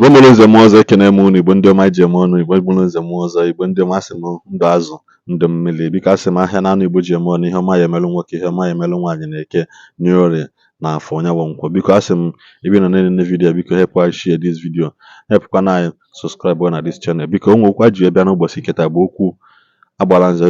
Igbo mụrụ nze mụọ ọzọ, ekene m unu. Igbo ndị ọma ji eme ọnụ, Igbo mụrụ nze mụọ ọzọ, Igbo ndị ọma, asị m ndụ azụ, ndụ mmiri. Biko, asị m ahịa na anụ Igbo ji eme ọnụ, ihe ọma ya emelụ nwoke, ihe ọma ya emelụ nwaanyị, na eke n'orie na afọ onye bụ nkwọ. Biko, asị m ebe ị nọ na-enene video, biko help anyị share this video, helpkwana anyị subscribe na this channel. Biko, onwe okwu a ji bịa n'ụbọchị nkịta bụ okwu agbara nze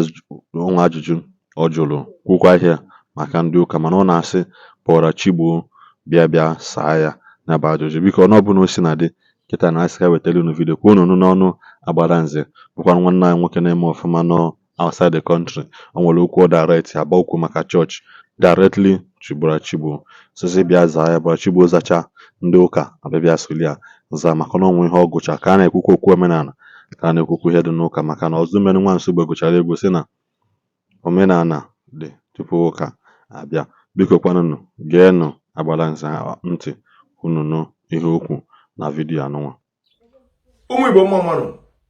onwe ajụjụ ọ jụrụ, kwukwa ihe maka ndị ụka, mana ọ na-asị Brother Chigbo bịa bịa saa ya ya bụ ajụjụ. Biko, ọnụ ọbụla o si na dị kịta na asị ka wetara unu video ka unu nụ n'ọnụ agbara nze, bụkwa nwanne anyị nwoke na-eme ọfụma nọ outside the country. O nwere okwu ọ direct agba okwu maka chọọchị directly to Brother Chigbo, sịsị bịa zaa ya. Brother Chigbo zacha, ndị ụka abịa soli ya zaa, maka na onwe ihe ọ gụcha ka a na-ekwukwa okwu omenala, ka a na-ekwukwa ihe dị n'ụka, maka na ọzọ mere nwa Nsugbe gụchara egwu sị na omenala dị tupu ụka abịa. Biko kwanụnụ geenụ agbara nze ntị, unu nụ ihe okwu na video anụnwa. Ụmụ Igbo, mma mmanụ.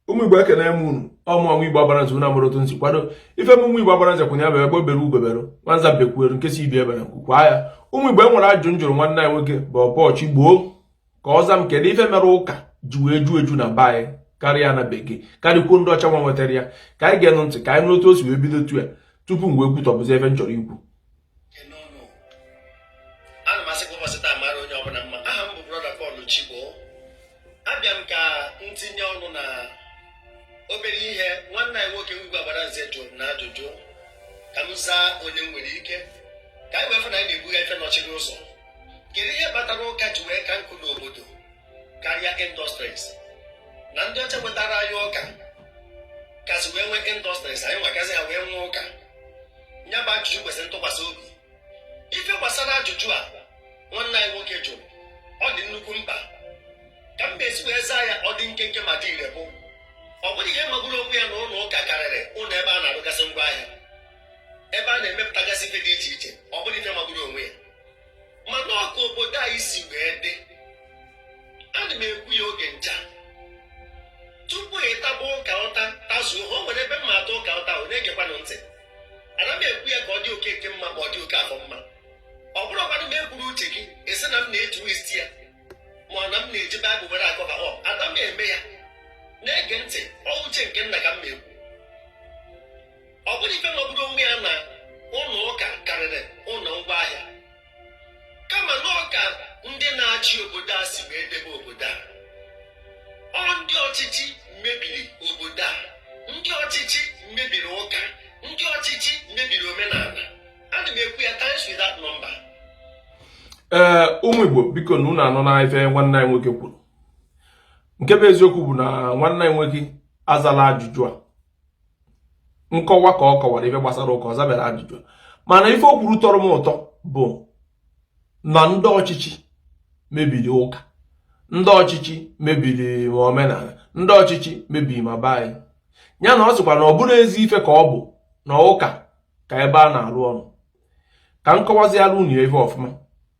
Ụmụ Igbo, ekene m unu. Ọmụ ọmụ Igbo agbara nze, unu amụrụ otu nsi kwado ife m. Ụmụ Igbo, agbara nze kwụnye ya bụ egbe bere ugobere, nwanza bekwueru nke si ibi ebe na nkwukwa ya. Ụmụ Igbo, e nwere ajụjụ m jụrụ nwanne anyị nwoke bụ Paul Chigbo ka ọ za m: kedu ife mere ụka ji wee ju eju na be anyị karịa na bekee, karịkwuo ndị ọcha nwa nwetara ya? Ka anyị ga-enụ ntị, ka anyị nụ otu o si wee bido tu ya tupu m wee kwutọpụzi ebe m chọrọ ikwu. Ana m asị ka ụbọchị taa mara onye ọbụla mma. Aha m bụ Brother Paul Chigbo. Abịa m ka m tinye ọnụ na obere ihe nwanne anyị nwoke Ugwu Agbara Nze jụrụ na ajụjụ, ka m zaa onye m nwere ike, ka anyị wee fụ na anyị na-ebugha ife nọchiri ụzọ. Kedu ihe kpatara ụka ji wee ka nkụ n'obodo karịa industries, na ndị ọcha wetara anyị ụka kasị wee nwee industries, anyị nwagazi ha wee nwee ụka? Ya bụ ajụjụ kwesịrị ntụkwasị obi. Ife gbasara ajụjụ a nwanne anyị nwoke jụrụ, ọ dị nnukwu mkpa ka m ga-esi wee zaa ya. Ọ dị nkenke ma dị ire. Bụ ọ bụrụ ihe magburu onwe ya na ụlọ ụka karịrị ụlọ ebe a na-arụgasị ngwaahịa, ebe a na-emepụtagasị ife dị iche iche. Ọ bụrụ ife magburu onwe ya, mana ọka obodo anyị si wee dị, ana m ekwu ya oge ncha, tupu ị taba ụka ụta tazuo. O nwere ebe mma atụ ụka ụta ahụ na-egekwanụ ntị. Ana m ekwu ya ka ọ dị Okeke mma, ma ọ dị oke afọ mma. Ọ bụrụ ọkwanụ m ekwuru uche gị, esi na m na-etu isi ya, ma ọ na m na-eji Baịbụl were akọva ọ ada m eme ya. Na-ege ntị, ọ uche nke nna ka m na-ekwu. Ọ bụrụ ife magburu onwe ya na ụlọ ụka karịrị ụlọ ngwaahịa, kama na ọka ndị na-achị obodo a si wee debe obodo a. Ọ ndị ọchịchị mebiri obodo a, ndị ọchịchị mebiri ụka, ndị ọchịchị mebiri omenala. Ana m ekwu ya times without number. Ee, ụmụ Igbo, biko na unu anọ na ife nwanne anyị nwoke kwuru. Nke bụ eziokwu bụ na nwanne anyị nwoke azala ajụjụ a. Nkọwa ka ọ kọwara ife gbasara ụka, ọ zabere ajụjụ a. Mana ife o kwuru tọrọ m ụtọ bụ na ndị ọchịchị mebiri ụka, ndị ọchịchị mebiri ma omenala, ndị ọchịchị mebiri ma be anyị. Ya na ọ sịkwa na ọ bụrụ ezi ife ka ọ bụ na ụka ka ebe a na-arụ ọrụ. Ka m kọwaziara unu ya ife ọfụma.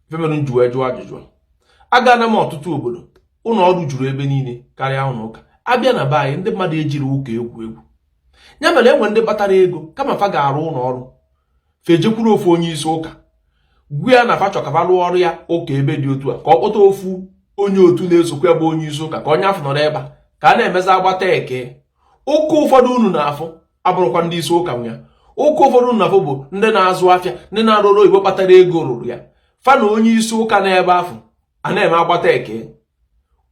Ife mere m ji wee jụọ ajụjụ a: agaana m ọtụtụ obodo, ụlọ ọrụ juru ebe niile karịa ụlọ ụka. Abịa na be anyị, ndị mmadụ ejiri ụka egwu egwu. Ya mere enwe ndị kpatara ego, kama fa ga-arụ ụlọ ọrụ, fejekwuru ofu onye isi ụka, gwu ya na fa chọ ka fa rụọ ọrụ ya ụka ebe dị otu a, ka ọ kpọta ofu onye otu na-esokwa ebe onye isi ụka, ka onye afọ nọrọ ebe a ka a na-emezi agbata eke ụka. Ụfọdụ unu na-afụ abụrụkwa ndị isi ụka nwe ya. Ụka ụfọdụ unu na-afụ bụ ndị na-azụ afịa, ndị na-arụ ọrụ oyibo kpatara ego rụrụ ya. Fa na onye isi ụka n'ebe afọ a na-eme agbata eke.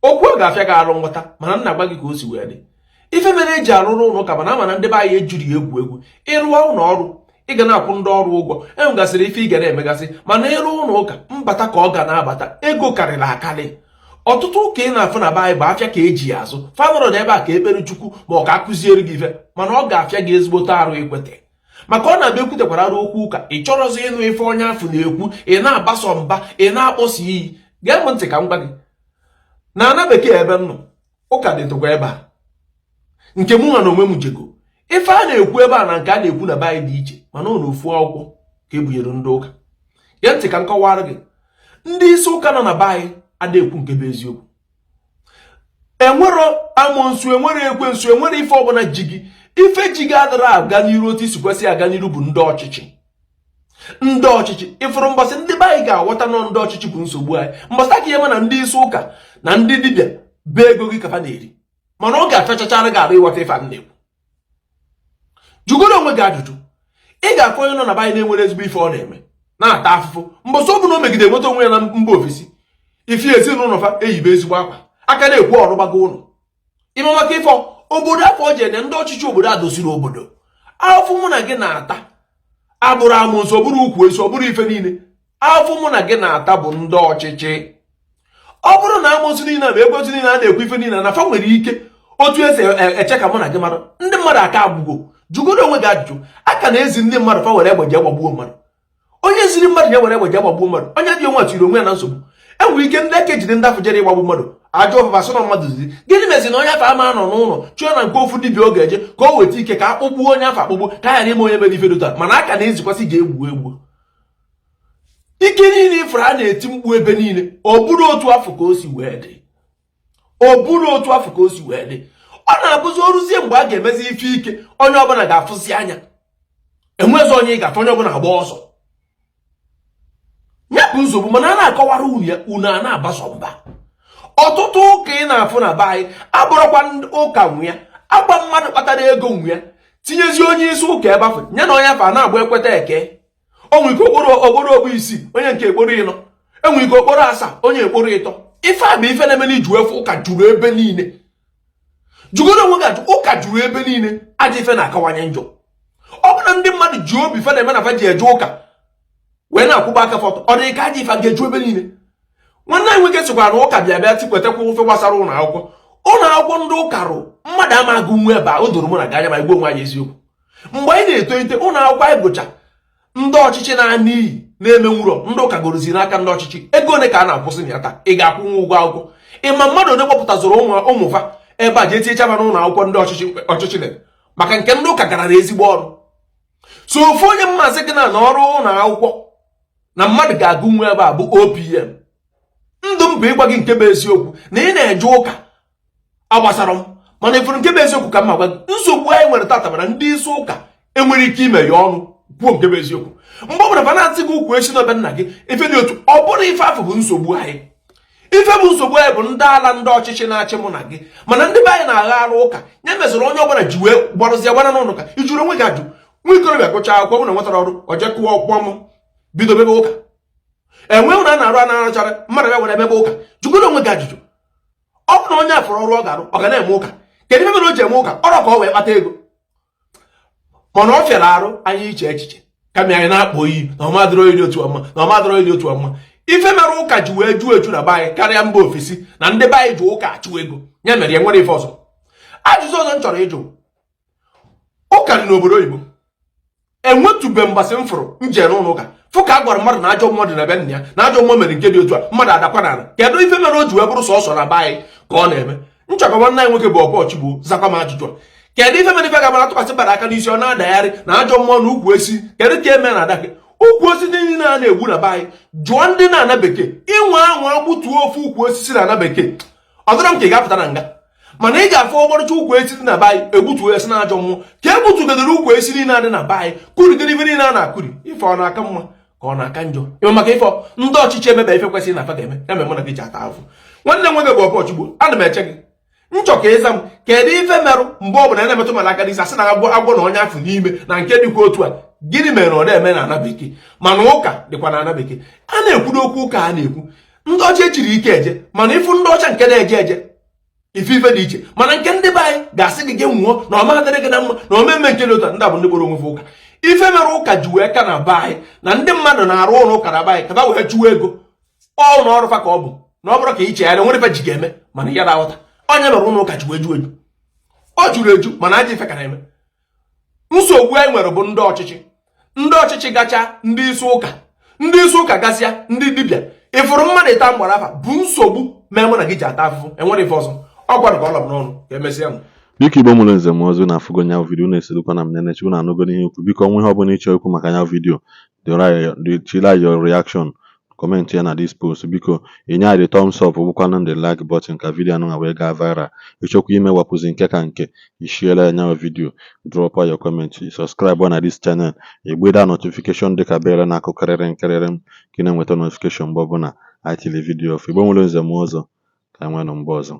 Okwu a ga-afịa gị arụ nghọta, mana nna gwa gị ka o si wee dị. Ife mere eji arụrụ ụlọ ụka, mana ama na ndị be anyị ejiri ya egwu egwu. Ịrụọ ụlọ ọrụ, ị ga na-akwụ ndị ọrụ ụgwọ, enwegasịrị ife ị ga na-emegasị. Mana ịrụ ụlọ ụka, mbata ka ọ ga na-abata, ego karịrị akarị. Ọtụtụ ụka ị na-afụ na be anyị bụ afịa ka eji ya azụ. Fanọrọ n'ebe a ka ekpere Chukwu ma ọ ka akụziere gị ife, mana ọ ga-afịa gị ezigbote arụ ikwete, maka ọ na-abịa ekwutekwara arụ okwu ụka, ị chọrọzi ịnụ ife onye afọ na-ekwu, ị na-agbasọ mba, ị na-akpọsi iyi. Gee m ntị ka m gwa gị na ana bekee ebe m nọ, ụka dịtụkwa ebe a. Nke mụ nwa na onwe m jego, ife a na-ekwu ebe a na nke a na-ekwu na be anyị dị iche, mana ọ na ofu akwụkwọ ka e bunyere ndị ụka. Gee ntị ka m kọwara gị: ndị isi ụka nọ na be anyị ada ekwu nke bụ eziokwu. Enwero amụnsu, enwere ekwensu, enwere ife ọbụla ji gị. Ife ji gị adịrị aga n'iru otu isi kwesị aga n'iru bụ ndị ọchịchị, ndị ọchịchị. Ịfụrụ mbọsị ndị be anyị ga-aghọta nọ ndị ọchịchị bụ nsogbu anyị, mbọsị aka ihe ma na ndị isi ụka na ndị dibịa. Be ego gị kafa na-eri, mana ọ ga-afịachachara gị arụ ịghọta ife a m na-ekwu. Jụgoro onwe gị ajụjụ. Ị ga-afụ onye nọ na be anyị na-enwere ezigbo ife ọ na-eme, na-ata afụfụ. Mbọsị ọ bụla o megide enweta onwe ya na mba ofesi, ife ezinụlọ fa eyibe ezigbo akwa, aka na-ekwu ọrụ gbago ụlọ ime maka ife obodo afọ o ji ene. Ndị ọchịchị obodo a doziri obodo. Afụ mụ na gị na-ata abụrụ amụsụ, ọ bụrụ ukwu esi, ọ bụrụ ife niile. Afụ mụ na gị na-ata bụ ndị ọchịchị. Ọ bụrụ na amụsụ niile ma ekwentị niile a na-ekwu ife niile na fa nwere ike otu esi eche ka mụ na gị mara ndị mmadụ aka agwụgo. Jụgoro onwe gị ajụjụ. A ka na-ezi ndị mmadụ fa were egbe jee gbagbuo mmadụ. Onye ziri mmadụ ya were egbe jee gbagbuo mmadụ, onye dị onwe tiri onwe ya na nsogbu. Enwere ike ndị eke jide ndị afọ jere ịgbagbu mmadụ, ajọ ọfụfa sị na mmadụ ziri. Gịnị mezi na onye afọ ama nọ n'ụlọ chụọ na nke ofu dibịa ọ ga-eje ka o weta ike ka akpụgbuo onye afọ akpụgbu, ka a ghara ime onye mere ife dota? Mana aka na-ezikwasị ga-egbu egbu. Ike niile ifuru a na-eti mkpu ebe niile, ọ bụrụ otu afọ ka o si wee dị, ọ bụrụ otu afọ ka o si wee dị. Ọ na-abụzi oruzie mgbe a ga-emezi ife ike, onye ọbụla ga-afụzi anya, enwezi onye ị ga-afụ, onye ọbụla agba ọsọ. Ya bụ nsogbu. Mana a na-akọwara unu ya, unu a na-abaso mba. Ọtụtụ ụka ị na-afụ na be anyị abụrụkwa ụka nwe ya, agba mmadụ kpatara ego nwe ya, tinyezi onye isi ụka ebe afọ ya na onye afọ a na-agba ekweta eke. O nwere ike okporo okporo okpu isii, onye nke ekporo 4, enwere ike okporo 7, onye ekporo 3. Ife a bụ ife na-eme na iju efu. Ụka juru ebe niile. Jugoro onwe gị ajụ. Ụka juru ebe niile, ajọ ife na-akawanye njọ. Ọ bụ na ndị mmadụ ji obi fe na-eme na fa ji eje ụka wee na-akwụba aka fọtọ, ọ dị ka ajọ ife a ga-eju ebe niile. Nwanne anyị nwoke sịkwara na ụka bịa bịa tikwetakwa ofe gbasara ụlọ akwụkwọ. Ụlọ akwụkwọ ndị ụka rụ, mmadụ ama agụ nwa ebe a. O doro mụ na gị anya ma igwe onwe anyị eziokwu. Mgbe anyị na-etolite, ụlọ akwụkwọ anyị gụcha, ndị ọchịchị na-ana iyi na-eme nwụrọ. Ndị ụka gorozi n'aka ndị ọchịchị. Ego ole ka a na-akwụsị na ya taa? Ị ga-akwụnwu ụgwọ akwụkwọ? Ịma mmadụ ole kpọpụtazụrụ ụmụ fa ebe a jee tinyechaba n'ụlọ akwụkwọ ndị ọchịchị na maka nke ndị ụka gara na ezigbo ọrụ. So ofu onye mmasị gị na ọrụ ụlọ akwụkwọ na mmadụ ga-agụ nwa ebe a bụ OPM. Ndụ m bụ ịgwa gị nke bụ eziokwu na ị na-eje ụka agbasara m, mana ifuru nke bụ eziokwu ka m ma gwa gị. Nsogbu anyị nwere tata mana ndị isi ụka enwere ike ime ya ọnụ kwuo nke bụ eziokwu. Mgbe ọ bụla fa na-asị gị ukwu esi n'obe nna gị, ife dị otu ọ bụrụ ife afọ bụ nsogbu anyị. Ife bụ nsogbu anyị bụ ndị ala, ndị ọchịchị na-achị mụ na gị. Mana ndị be anyị na-agha arụ ụka ya meziri onye ọbụla ji wee gbarụzie gbara n'ụlọ ụka. Ijuru onwe gị ajụ. Nwa ikorobịa gụchaa akwụkwọ, bụ na nwetara ọrụ, o jee kụwa ọkpọ m bido mebe ụka. Enwe ụlọ a na-arụ a na-arụchara mmadụ ya were emebe ụka. Jụgoro onwe gị ajụjụ. Ọ bụ na onye afọrọ ọrụ ọ ga-arụ, ọ ga na-eme ụka? Kedu ihe mere o ji eme ụka? Ọrụ ka ọ wee kpata ego. Mana ọ fịara arụ anyị iche echiche, kama anyị na-akpọ iyi na ọmadịrị onye dị otu ọma, na ọmadịrị onye dị otu ọma. Ife mere ụka ji wee juo eju na be anyị karịa mba ofesi na ndị be anyị ji ụka achụ ego, ya mere ya nwere ife ọzọ. Ajụjụ ọzọ m chọrọ ịjụ: ụka dị n'obodo oyibo, enwetube mgbasị m fụrụ m jee n'ụlọ ụka fụ ka a gwara mmadụ na ajọ mmụọ dị na be nna ya, na ajọ mmụọ mere nke dị otu a, mmadụ adakwa n'ala? Kedu ife mere o ji wee bụrụ sọsọ na be anyị ka ọ na-eme? Nchọkọ nwanne anyị nwoke bụ ọbọchị bụ zakwa m ajụjụ a. Kedu ife mere ife ga-amara tụkwasị mmadụ aka n'isi, ọ na-adagharị na ajọ mmụọ na ukwu esi? Kedu ka eme na adake ukwu osisi niile a na-egbu na be anyị? Jụọ ndị na-ana bekee. Ịnwe anwa gbutuo ofu ukwu osisi na ana bekee, ọ dịrọ m ka ị ga-apụta na nga. Mana ị ga-afụ ọgbarịcha ukwu esi dị na be anyị, egbutuo ya si na ajọ mmụọ. Ka e gbutugodoro ukwu esi niile adị na be anyị, kurigoro ife niile a na-akụri, ife ọ na-aka mma ka ọ na-aka njọ? Ịma maka ife ndị ọchịchị emebe ife kwesịrị na fa ga-eme, ya mere mụ na gị ji ata afụ. Nwanne m nwoke bụ ọbọchị ana m eche gị nchọ ka ịza m. Kedu ife merụ mgbe ọ bụla na-emetụ mmadụ aka n'isi, asị na agwọ agwọ na onye afọ n'ime na nke dịkwa otu a? Gịnị mere na ọ na-eme na ana bekee, mana ụka dịkwa na ana bekee? A na-ekwudo okwu ụka, a na-ekwu ndị ọcha echiri ike eje, mana ịfụ ndị ọcha nke na-eje eje, ife ife dị iche. Mana nke ndị be anyị ga-asị gị gị nwụọ na ọma adịrị gị na mma na omemme nke dị otu a. Ndị a bụ ndị kpọrọ onwe ụka. Ife mere ụka ji wee ka na be anyị na ndị mmadụ na-arụ ụlọ ụka na be anyị ka ba wee chụwa ego ọ na ọrụ fa, ka ọ bụ na ọ bụrụ ka i chegharị nwere ife ji ga-eme, mana ya na-aghọta onye mere ụlọ ụka ji wee ju eju. Ọ juru eju, mana ajọ ife ka na-eme. Nsogbu anyị nwere bụ ndị ọchịchị. Ndị ọchịchị gacha, ndị isi ụka, ndị isi ụka gasịa, ndị dibịa. Ịfụrụ mmadụ ịta mgbara afa bụ nsogbu mee mụ na gị ji ata afụfụ. Enwere ife ọzọ ọ gwara ka ọ lọm n'ọnụ. Ka emesịa nụ. Biko, Igbo mụrụ nze m ọzọ, na-afụgo nya video na-esorokwa na m nenechi unu anụgo n'ihe okwu. Biko, onwe ihe ọbụla ịchọ ikwu maka nya video, chila your reaction, comment ya na this post. Biko, inye anyị the thumbs up, bụkwanụ the like button, ka video anụnwa wee gaa viral. Ịchọkwa ime wapụzi nke ka nke, ishiela ya nya video, drop your comment, subscribe na this channel, igbeda notification dịka bell na-akụ kịrịrị nkịrịrị m, ka ị na-enweta notification mgbe ọbụla anyị tiri video. Igbo nwere nze m ọzọ, ka anyị nwee nụ mgbe ọzọ.